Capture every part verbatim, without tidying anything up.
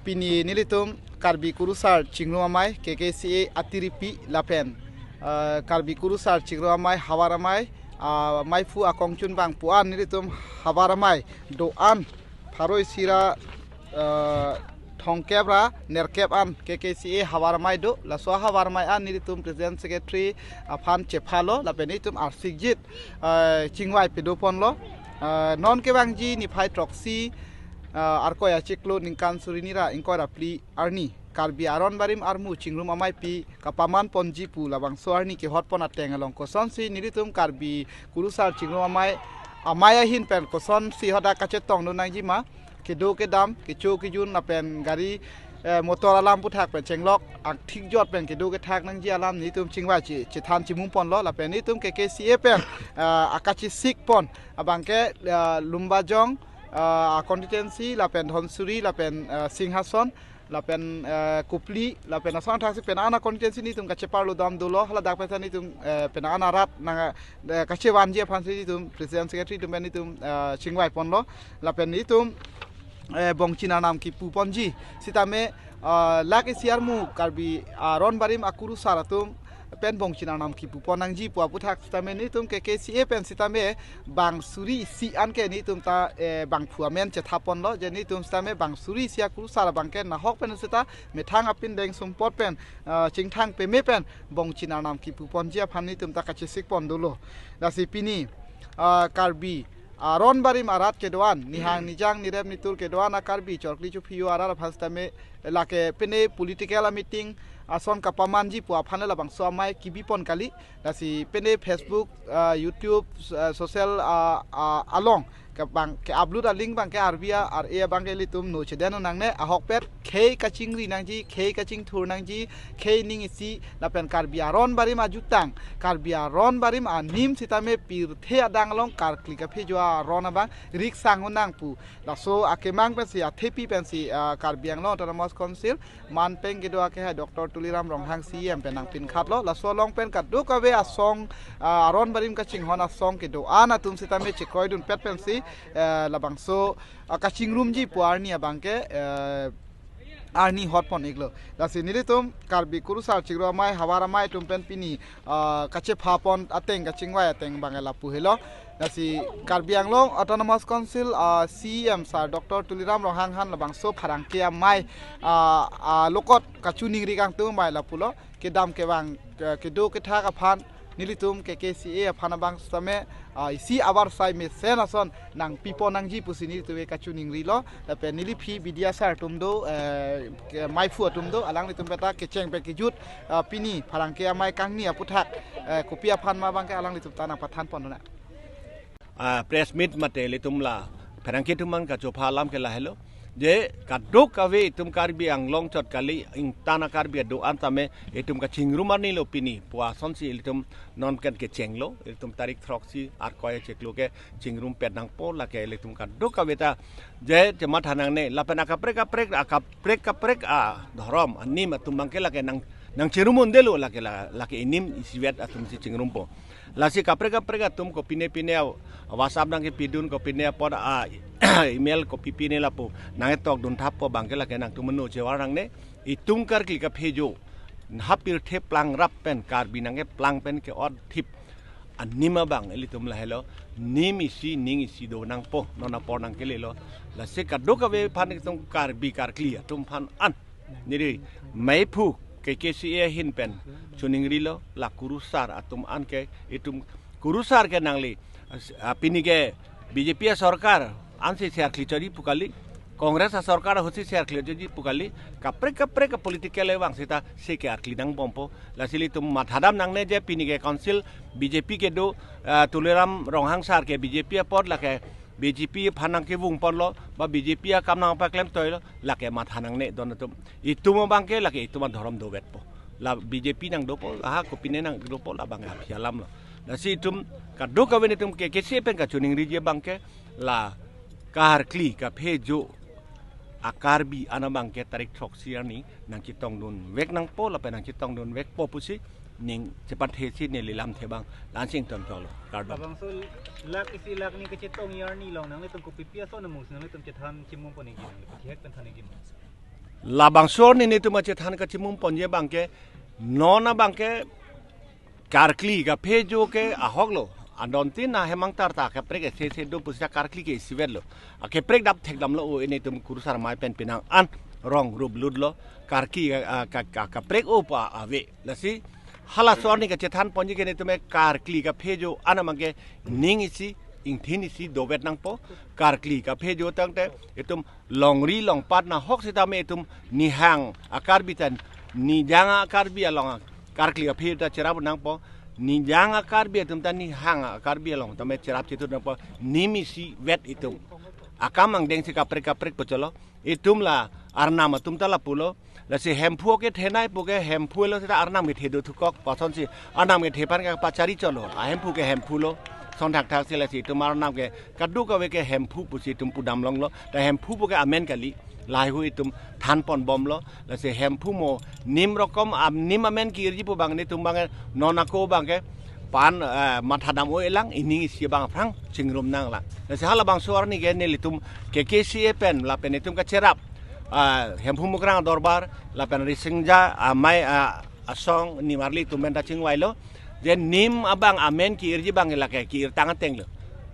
Pini nelitum Karbi Kurusar Chingrum Amei, K K C A atiripi lapen, eh, Karbi Kurusar Chingrum Amei, Havar Amei, ah, meiphu akongchunbang pu-an nelitum Havar Amei do-an pharo isi ra, eh, thomkep ra nerkep an K K C A Havar Amei do, laso Havar Amei an nelitum President Secretary aphan chephalo lapen nelitum arsikjit, eh, chingvai pado ponlo. Eh, non kevangji niphai throksi, eh, Arkoi achiklo ningkan suri hini ra ingkoi ra phli arni Karbi Aron Barim Armu Chingrum Ameipi kapaman ponji pu labangso arni kehot pon ateng along kosonsi nelitum Karbi Kurusar Chingrum Amei, amei ahin pen kosonsi hadak kachetongdun nangji ma, kedo kedam, kecho kejun lapen gari, eh, motor alam aputhak pen chenglok, angthik jot pen kedo kethak nangji alam nelitum chingvai che-, chethan chimum ponlo lapen nelitum K K C A pen, eh, akachesik pon abangke, eh, Lumbajong, eh, constituency lapen Dhansiri lapen, eh, Singhason lapen, eh, Kopili lapen asong thaksi pen-an a-constituency nelitum kacheparlo dam dolo, haladak pen nelitum, eh, pen-an arat nang, eh, kachevanji aphansi nelitum President Secretary atum pen nelitum, eh, chingvai ponlo lapen nelitum, eh, bongchin arnam kipu ponji sitame, eh, lak isi armu Karbi Aron Barim akurusar atum pen bongchin arnam kipu pon nangji pu aputhak sitame nelitum K K C A pen sitame bang suri isi anke nelitum ta, eh, bangphu amen chetha ponlo je nelitum sitame bang suri isi akurusar abangke nahok pen sita methang apindeng sumpot pen, eh, chingthang peme pen bongchin arnam kipu ponji aphan nelitum ta kachesik pon dolo. Lasi pini, eh, Karbi Aron Barim arat kedo-an, nihang nijang nirep nitur kedo-an a-Karbi chorkli chophiyo arat aphan sitame lake pine political a-meeting ason kapamanji pu aphan labangso amei kibi pon kali. Lasi pine Facebook, ah, YouTube, ah, social, ah, ah, along ke bang ke upload a-link abangke arbi a-ar-e abangke ilitum no chedeno nangne, ahokpet khei kachingri nangji, khei kachingthur nangji, khei ning isi lapen Karbi Aron Barim ajutang, Karbi Aron Barim anim sitame pirthe adang along karkli kaphejo aron abang riksang unang pu. Laso akemang pensi, athepi pensi, ah, Karbi Anglong Autonomous Council manpeng kedo ake hai Doctor Tuliram Ronghang C E M pen nangpinkhatlo. Laso along pen kadokave asong, ah, Aron Barim kachinghon asong kedo-an atum sitame chekoidunpet pensi, eh, labangso, ah, kachingrumji pu arni abangke, eh, arni hot pon iklo. Lasi nelitum Karbi Kurusar Chingrum Amei, Havar Amei atum pen pini, ah, kachepha pon ateng, kachingvai ateng abang lapu helo. Lasi Karbi Anglong Autonomous Council, ah, C E M sir Doctor Tuliram Ronghang aphan labangso pherangke amei, ah, ah, lokot kachiningri kangtung amei lapulo, kedam kevang, ke-, kedo kethak aphan nelitum K K C A aphan abang sitame, ah, isi avarsai mesen ason nangpi pon nangji pusi nelitum ke kachiningrilo. Lapen neli aphi B D R sir atum do, eh, ke-, meiphu atum do, alanglitum pen ta kecheng pen kejut, ah, pini pherangke amei kangni aputhak, eh, kopi aphan ma abangke alanglitum ta nangpathan pon nang. Ah, press meet mate ilitum la pherangke atum aphan kachopha alam ke lahelo. Je kadokave itum Karbi Anglong chot kali, ingtang a-Karbi do-an tame itum kachingrum arnilo pini pu asonsi ilitum non pen kechenglo, ilitum tarik throksi Arkoi achiklo ke chingrumpet nangpo, lake ilitum kadokave ta je chematha nangne, lapen akaprek kaprek, akaprek kaprek adhorom anim atum abangke lake nang, nangchingrum undelo, lake la, lake inim isivet atumsi chingrumpo. Lasi kaprek kaprek atum kopine pine a-, WhatsApp nangkepidun, kopine apot a-, email kopi pine lapu nangketokdun thappo abangke lake nangtum no chevar nangne, itum karkli kaphejo, ha pirthe plang rap pen Karbi nangkeplang pen ke-ot thip anim abang ilitum lahelo, nim isi ning isi do nangpo, non apor nangkelelo. Lasi kadokave aphan itum Karbi karkli atum aphan an neli meiphu K K C A ahin pen chiningrilo, la kurusar atum anke itum kurusar ke nangli, ah, pini ke B J P asorkar ansi se arkli chotji pu kali, Congress asorkar ahutsi se arkli chotji pu kali, kaprek kaprek a-political evang sita se ke arkli nangbompo. Lasi ilitum mathadam nangne je pini ke council B J P kedo, ah, Tuliram Ronghang sir ke B J P apot lake B J P aphan nangkevung ponlo, ba B J P akam nangpaklem toilo, lake matha nangne don atum. Itum abangke lake itum adhorom dovetpo. La B J P nangdopo, la ha kopine nangdopo, la abang aphi alamlo. Lasi itum kadokave nelitum K K C A pen kachiningriji abangke la karkli kaphejo a-Karbi an abangke tarik throksi arni nangchetongdunvek nangpo lapen nangchetongdunvekpo pusi ning chepathesi neli lamthe abang la-ansi ingtontholo. Kardom. Labangso lak isi lak ni kachetongji arni along nanglitum kopipi ason amus nanglitum chethan chimum pon nangji, nangli pathihek pen than nangji ma? Labangso arni netum achethan kachimum ponji abangke, non abangke karkli kaphejo ke ahok lo. Adon tin ahem angtar ta kaprek ese se do pusi karkli ke isivet lo. Akaprek dap thekdam lo o, netum kurusar mai pen pinang an rong rup lut lo. Karkli ka, ka, ka, kaprek o pa ave. Lasi halaso arni kachethan ponji ke netum e karkli kaphejo an abangke ning isi, ingthin isi dovet nangpo. Karkli kaphejo tangte itum longri longpat nahok sitame itum nihang a-Karbi ta nijang a-Karbi along karkli kaphejo ta cherap nangpo. Nijang a-Karbi atum ta nihang a-Karbi along tame cherap chetut nangpo. Nim isivet itum. Akam angdeng si kaprek kaprek pu cholo. Itum la arnam atum ta lapulo. Lasi Hemphu kethenei puke Hemphu lo seta arnam kethe do thukok. Pasonsi arnam kethe aphan kapachari cholo. A-Hemphu ke Hemphu lo. Son thakthak si lasi itum arnam ke kadokave ke Hemphu pusi itum pudam longlo. Ta Hemphu puke amen kali. Lahai hui itum than ponbomlo. Lasi Hemphu mo nim rokom am nim amen ki-irji pu abang netum abang non ako abangke pan, eh, mathadam o-elang, ining isi abang aphrang chingrum nanglang. Lasi halabangso arni ke nelitum K K C A pen lapen itum kacherap, ah, Hemphu Mukrang adorbar lapen Risingja amei, ah, asong nimarli atum pen ta chingvailo. Je nim abang amen ki-irji abang lake ki-irtang ateng lo.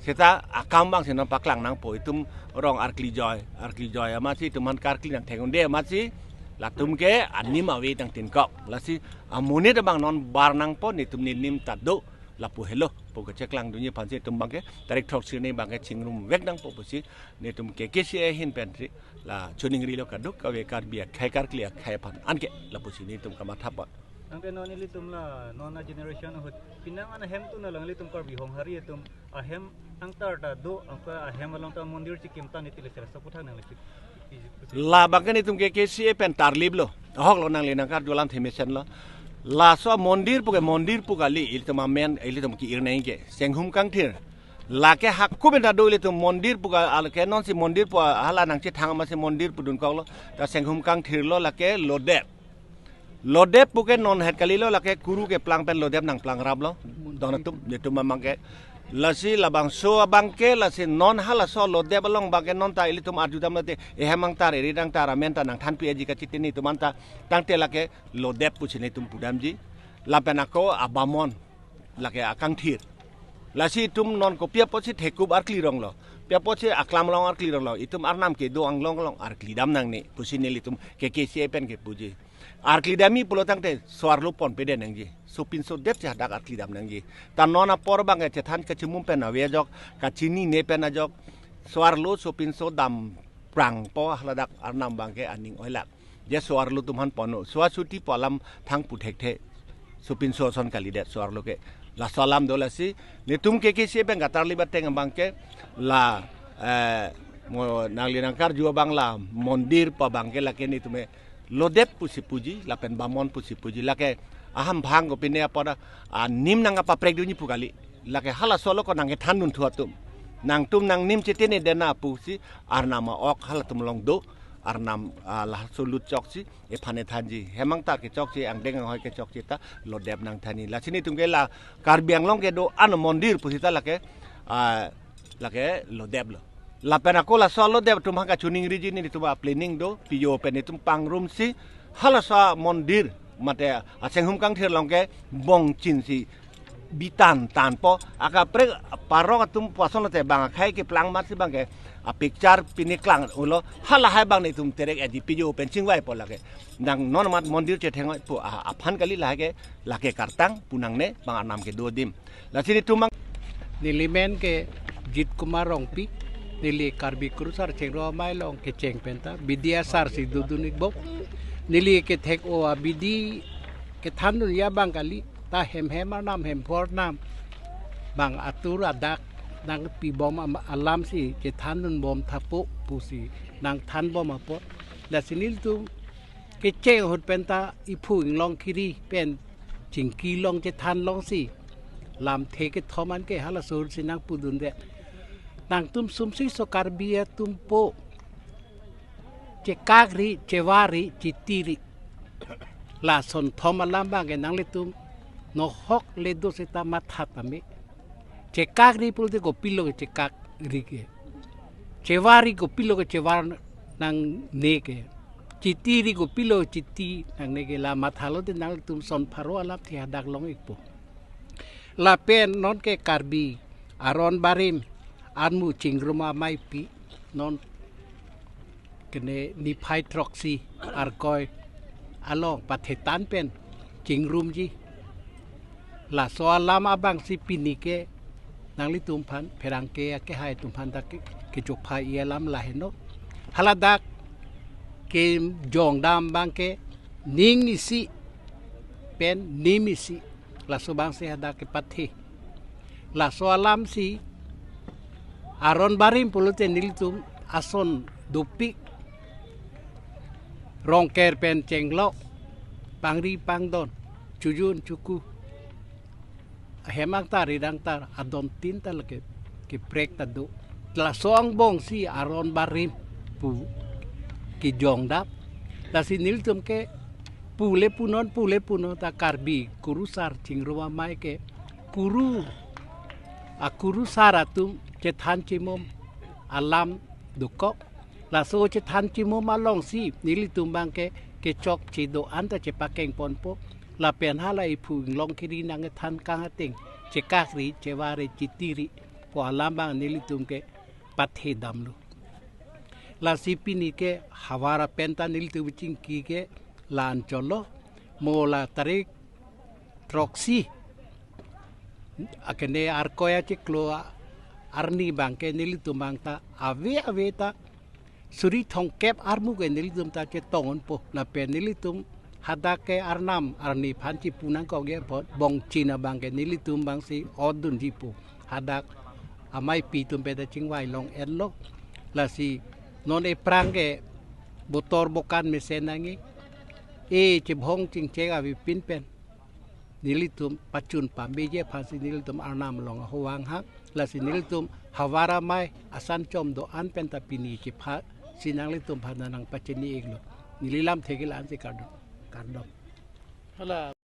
Seta akam abang si non paklang nangpo, itum rong arkli joi, arkli joi amatsi itum aphan karkli nangthek un'e amatsi latum ke anim ave tang tin kok. Lasi amonit abang non bar nangpo, netum nenim ta do lapu helo pu kacheklang dunji aphansi itum abangke tarik throksi arni abangke chingrum vek nangpo pusi netum K K C A ahin pensi la choningrilo kadokave Karbi akhei karkli akhei aphan anke lapusi netum kamatha pon. Anke non ilitum la non a-generation ahut pinang an ahem tun alang ilitum Karbi Honghari atum ahem angtar ta do, angka ahem along ta mondir chikim tan iti le sera saputhak nang le chip. Labangke netum K K C A pen tarlip lo. Ahok lo, nangli nangkarju alam themesen lo. Laso mondir puke mondir pu kali, ilitum amen, ilitum ki-ir nangji ke Senghum Kangthir. Lake haku pen ta do ilitum mondir puke, alake nonsi mondir pu hala nangchethang amatsi mondir pudun kok lo. Ta Senghum Kangthir lo, lake Lodep. Lodep puke non het kali lo, lake kuru keplang pen Lodep nangplang rap lo. Don atum, netum abangke. Lasi labangso abangke, lasi non halaso Lodep along abangke non ta ilitum arjudam lote, ehem angtar, eri angtar amen ta nangthan pi aji kachitini itum anta, tangte lake Lodep pusi netum pudamji. Lapen ako abamon, lake akangthir. Lasi itum non kopi apotsi thekup arkli ronglo, pi apotsi aklam along arkli ronglo, itum arnam kedo anglong along arkli dam nangne pusi nelitum K K C A pen kepuji. Arkli damji pulo tangte so-arlo ponpede nangji. Sopinso det si hadak arkli dam nangji. Ta non apor abangke chethan kachimum pen ave ajok, kachinine pen ajok, so-arlo sopinso dam prangpo haladak arnam abangke aning oilak. Je so-arlo atum aphan ponlo, so-asuti pu alam thang pu thekthe. Sopinso ason kalidet so-arlo ke. Laso alam do, lasi netum K K C A pen katarlip ateng abangke la, eh, mo nangli nangkarju abang la mondir pu abangke lake netum e Lodep pusi puji, lapen bamon pusi puji, lake ahamphang kopine apot anim nangkapaprek dunji pu kali. Lake halaso lo ko nangkethan dunthu atum. Nangtum nangnim chetene dena pusi arnam a-ok halatum along do, arnam, ah, laso lut chokche, ephan ethanji. Hem angtar kechokche, angdeng anghoi kechokche ta Lodep nangthanji. Lasi netum ke la Karbi Anglong kedo an mondir pusi ta lake, ah, lake Lodep lo. Lapen ako laso Lodep atum aphan kachoningriji, netum aplanning do, P O pen netum pangrumsi, halaso mondir, mate a-Senghum Kangthir along ke bongchin si bitan tanpo, akaprek parok atum pason lote bang akhei keplang amatsi abangke a-picture pini klang ulo, halahai abang netum terek aji P O pen chingvaipo lake. Nang non amat mondir chetheng pu a-, aphan kali, lahai ke lake kartang pu nangne bang arnam kedo adim. Lasi netum abang. Neli men ke Jit Kumar Rongpi, neli Karbi Kurusar Chengro Amei along kecheng pen ta bidi asar si dodun-ik bom. Neli kethek-o abidi kethan dunji abang kali, ta hem hem arnam, Hemphu arnam abang atur adak nangpibom am-, alamsi chethan dunbom thapo pusi nangthanbom apot. Lasi nelitum kecheng ahut pen ta iphu inglong kiri pen chingki along chethan longsi lamthe kethom anke halaso ahut si nangpudunde. Nangtum sumsi so Karbi atum po, chekakri, chevakri, chitiri. Lason thom alam abangke nanglitum nohok le do seta matha tame. Chekakri pulote kopilo ke chekakri ke. Chevakri kopilo ke chevak nangne ke. Chiti ri kopilo chiti nangne ke la mathalo te nangtum son pharo alam thi hadak long-ikpo. Lapen non ke Karbi aron barim anmu chingrum ameipi non kene niphai throksi Arkoi along pathetan pen chingrumji. Laso alam abangsi pini ke nanglitum aphan pherangke akehai atum aphan ta ke, kechokpha-i alam laheno. Haladak kejongdam abang ke ning isi pen nim isi. Laso abangsi hadak kepathe. Laso alamsi aron barim pulote nelitum ason dopik, Rongker pen Chenglok, Pangri Pangdon, Chojun Choku, ahem angtar, ri angtar, adon tin ta lake keprek ta do. Laso angbongsi aron barim pu kejongdam. Lasi nelitum ke pule punon, pule punon ta Karbi kurusar chingrum amei ke kuru, akurusar atum chethan chimum alam dokok. Laso chethan chimum alongsi nelitum abang ke kechokche do-an ta chepakeng ponpo. Lapen hala iphu inglong kiri nangkethan kang ateng chekakri, chevare, chitiri pu alam abang nelitum ke pathe damlo. Lasi pini ke havar pen ta nelitum chingki ke la-an cholo, mo la tarik throksi akene Arkoi achiklo arni abang ke nelitum abang ta ave ave ta suri thomkep armu ke nelitum ta chetong-onpo. Lapen nelitum hadak ke arnam arni aphan chipu nangkok-e apot bongchin abang ke nelitum abangsi odunji pu. Hadak ameipi atum pen ta chingvai long-etlo. Lasi non ephrang ke botor bokan mesen nangji, e chebhong chingchek avepin pen nelitum pachun pame-ji aphansi nelitum arnam along aho vanghang. Lasi nelitum havar amei asan chom do-an pen ta pini chepha si nanglitum aphan nangpachini-iklo. Neli lamthe ke la-ansi kardom. Kardom. Hala.